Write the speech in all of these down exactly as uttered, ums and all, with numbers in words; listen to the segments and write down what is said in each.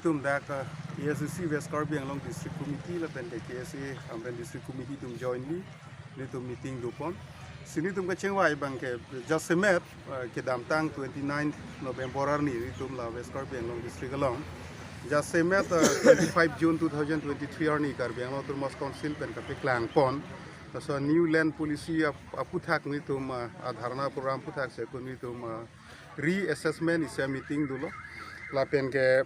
Tum dak uh, A S D C West Karbi Anglong District Committee lapen ke K S A Hamren District Committee tum jointly nelitum meeting dopon. Si nelitum kachingvai abang ke jasemet uh, kedamtang twenty-ninth November arni nelitum la West Karbi Anglong District along jasemet uh, twenty-five June two thousand twenty-three arni Karbi Anglong Autonomous Council pen kapeklangpon. Laso New Land Policy ap- aputhak nelitum uh, adharna program aputhak si ako nelitum uh, reassessment isi meeting dolo. Lapen ke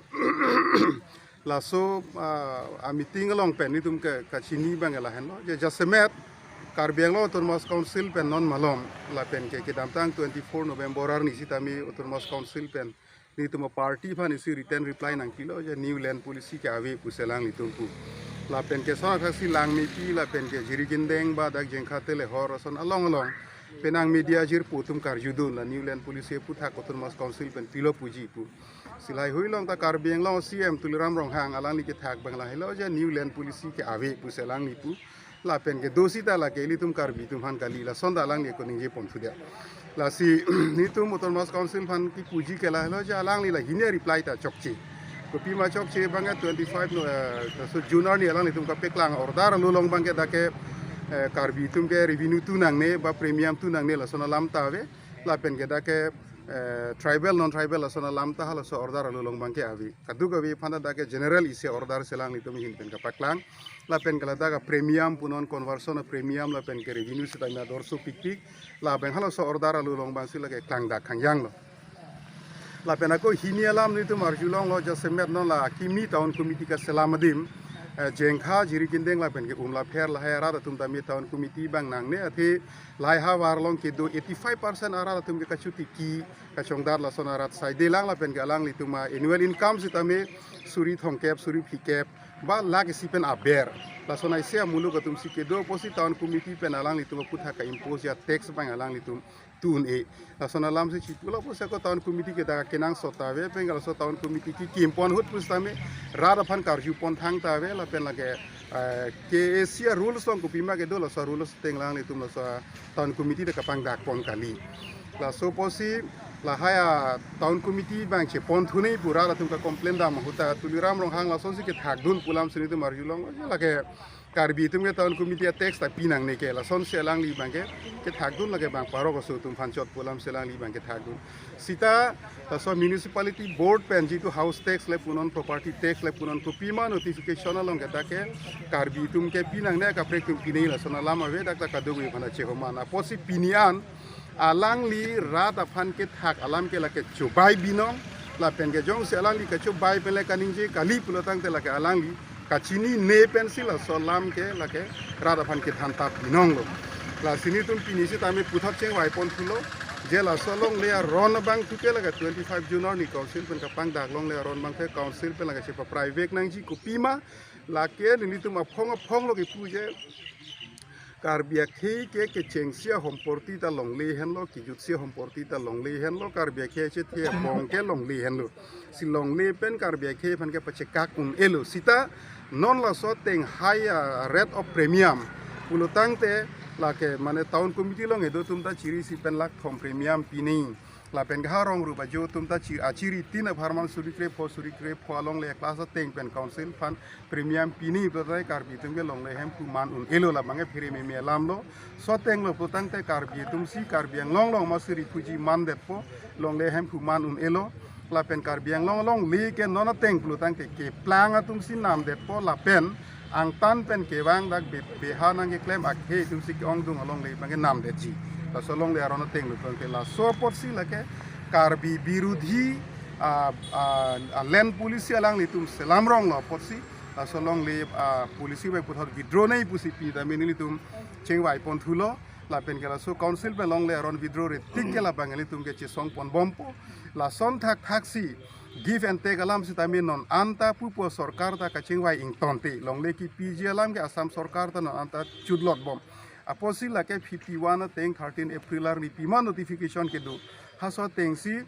laso uh, a meeting along pen nelitum ke kachini abang lahenlo. Je jasemet Karbi Anglong Autonomous Council pen non malom lapen ke kedamtang twenty-four November arni sitame Autonomous Council pen nelitum a party aphan isi written reply nangpilo je New Land Policy ke ave pusi alanglitum pu. Lapen ke sona thaksi langmepi lapen ke Jirikindeng ba dak Jengkha Telehor ason along along penang media jirpo atum karjudun la New Land Policy aputhak Autonomous Council pen pilo puji pu. Si lahei hui along ta Karbi Anglong C M Tuliram Ronghang alangli kethak abang lahelo je New Land Policy ke ave pusi alangli pu. Lapen ke do sita lake ilitum Karbi atum aphan kali, lason ta alangli ako ningjeponthudet. Lasi nelitum Autonomous Council aphan kipuji ke lahelo je alangli la hini a reply ta chokche. Kopima chokche abang ke twenty-five no, eh, so June arni alanglitum kapeklang order along abang ke dak ke eh, Karbi atum ke revenue tu nangne ba premium tu nangne lason alam ta ave. Lapen ke dak ke eh, tribal non tribal lason alam ta halaso order along abang ke ave. Kadokave aphan ta dak ke general isi order si alanglitum ahin pen kapaklang. Lapen ke ladak ke premium punon conversion of premium lapen ke revenue sitame ador sopikpik. Lapen halaso order along abang si lake klangdak khangjanglo. Lapen ako hini alam nelitum arjulonglo jasemet non la akimi town committee kaselam adim eh, Jengkha, Jirikindeng lapen ke Umlapher lahei arat atum tame town committee abang nangne, athe lahei havar along kedo eighty-five percent arat atum ke kachotiki kachongdat lason arat saidelang lapen ke alanglitum a annual income sitame suri thomkep suri phlikep ba lakh isi pen aber. Lason aisi amuluk atum si kedo apotsi town committee pen alanglitum aputhak ka-impose a tax abang alanglitum tu un-e. Lason alam si chipulo apotsi ako town committee ke dak kenangsot ta ave, pen ke laso town committee kekimpon ahut pusitame rat aphan karjupon thangta ave, lapen lake eh, K A C a rules along kopima kedo laso rules ateng alanglitum laso town committee ta kapangdakpon kali. Laso apotsi lahei a town committee abang cheponthu nangji pu rat atum ka-complain dam ahut ta Tuliram Ronghang lasonsi kethakdun pu alam si nelitum arjulong lake Karbi atum ke town committee a tax ta pi nangne ke, lasonsi alangli abang ke kethakdun lake bang parok aso atum aphan chot pu alam si alangli abang kethakdun. Sita laso municipality board pen jitu house tax le punon property tax le punon kopima notification along ke dak ke Karbi atum ke pi nangne, kaprek atum pi nangji lason alam ave, dak ta kadokave aphan ta chehoman. Apotsi pini an alangli rat aphan kethak alam ke lake chobai binong, lapen ke jongsi alangli kachobai pen le kaningje kali pulo tangte lake alangli kachinine pensi laso alam ke lake rat aphan kethan tap binonglo. Lasi nelitum pini sitame puthot chingvaiponthulo je laso longle aron abangthu ke lake twenty-five June arni council pen kapangdak longle aron abangthu ke council pen lake chepapraivek nangji, kopima lake nelitum aphong aphong lo kipu je Karbi akhei ke kechengsi ahomporti ta longle henlo, kejutsi ahomporti ta longle henlo, Karbi akhei chethe abong ke longle henlo. Si longle pen Karbi akhei aphan ke pachekak un-elo. Sita non laso ateng high a rate of premium pulo tangte lake mane town committee along kedo atum ta chiri isi pen lakh thom premium pi nangji. Lapen ke ha rong rup ajo atum ta chi achiri tin apharman suri krepho suri krepho alongle class ateng pen council aphan premium pi nangji pulo tangte Karbi atum ke longle hemphu man un-elo, labang ke phere meme alamlo. Laso ateng lo pulo tangte Karbi atum si Karbi Anglong along masi refugee mandetpo, longle hemphu man un-elo. Lapen Karbi Anglong alongle ke non ateng pulo tangte keplang atum si namdetpo, lapen angtan pen kevang dak be- beha nangkeklem akhei atum si ke-ongdung alongle abang ke namdetji. Laso longle aron ateng lo pulo tangte laso apotsi lake Karbi birudhi a, a, a land policy alanglitum selam ronglo apotsi laso longle a policy abang puthot withdraw nangji pusi pini tame nelitum chingvaiponthulo. Lapen ke laso council pen longle aron withdraw ri tik ke labang nelitum ke chesongponbompo. Lason thakthak si give and take alam sitame non anta pupo, sorkar ta kachingvai ingtonte, longle kepiji alam ke Assam sorkar ta non anta chutlotbom. Apotsi lake fifty-one ateng thirteen April arni pima notification kedo, halaso ateng si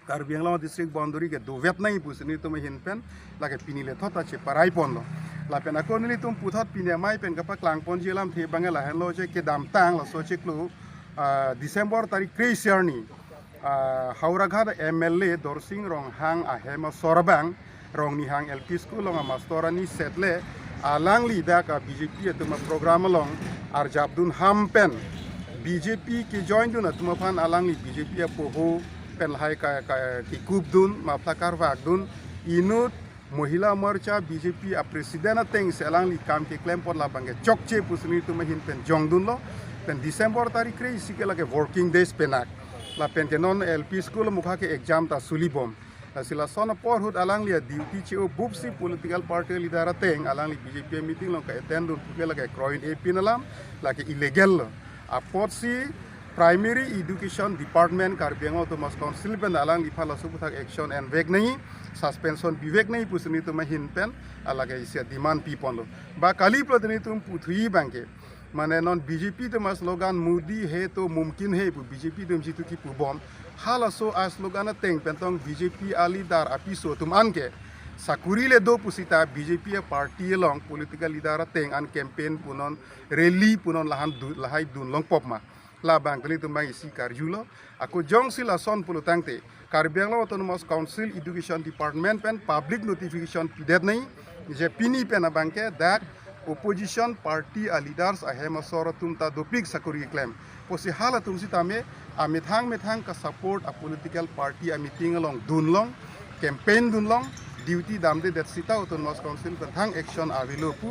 Karbi Anglong district boundary ke dovet nangji pusi nelitum ahin pen lake pini lethot ta cheparaiponlo. Lapen ako nelitum puthot pini amei pen kapaklangponji alamthe abang ke lahenlo je kedamtang laso chiklo ah, December tarik kre-isi arni ah, Howraghat M L A Dorsing Ronghang ahem asor abang Rongnihang L P School along a master arni setle alangli dak a B J P atum a program along arjapdun ham pen B J P kejoindun atum aphan alangli B J P apoho pen lahai ka, ka, kikupdun, muffler karvakdun, inut Mohila Morcha B J P a president atengsi alangli kam keklem pon labang ke chokche pusi nelitum ahin pen jongdunlo. Pen December tarik kre-isi ke lake working days penak. Lapen ke non L P School mukha ke exam ta sulibom. Lasi lason apor ahut alangli a duty che-o bupsi political party leader ateng alangli B J P meeting along ke attend dun puke lake kroin-e pin alam, lake illegal lo. Apotsi Primary Education Department Karbi Anglong Autonomous Council pen alangliphan laso aputhak action envek nangji, suspension bivek nangji pusi nelitum ahin pen alake isi demand piponlo. Ba kali pulote nelitum puthui abang ke, mane non B J P atum a slogan "Modi hai to mumkin hai" pu B J P atum jitu kipubom. Halaso a slogan ateng pen tong B J P a leader apiso atum an ke sakuri le do pusita B J P a party along political leader ateng an campaign punon, rally punon, lahan du, lahai dun longpop ma. Labang ke nelitum abang isi karjulo. Ako jongsi lason pulo tangte Karbi Anglong Autonomous Council Education Department pen public notification pidet nangji, je pini pen abang ke dak opposition party a leaders ahem asor atum ta dopik sakuri klem. Pusi halatum sitame amethang methang ka support a political party a meeting along dunlong, campaign dunlong, duty damdedet sita Autonomous Council pen thang action avelo pu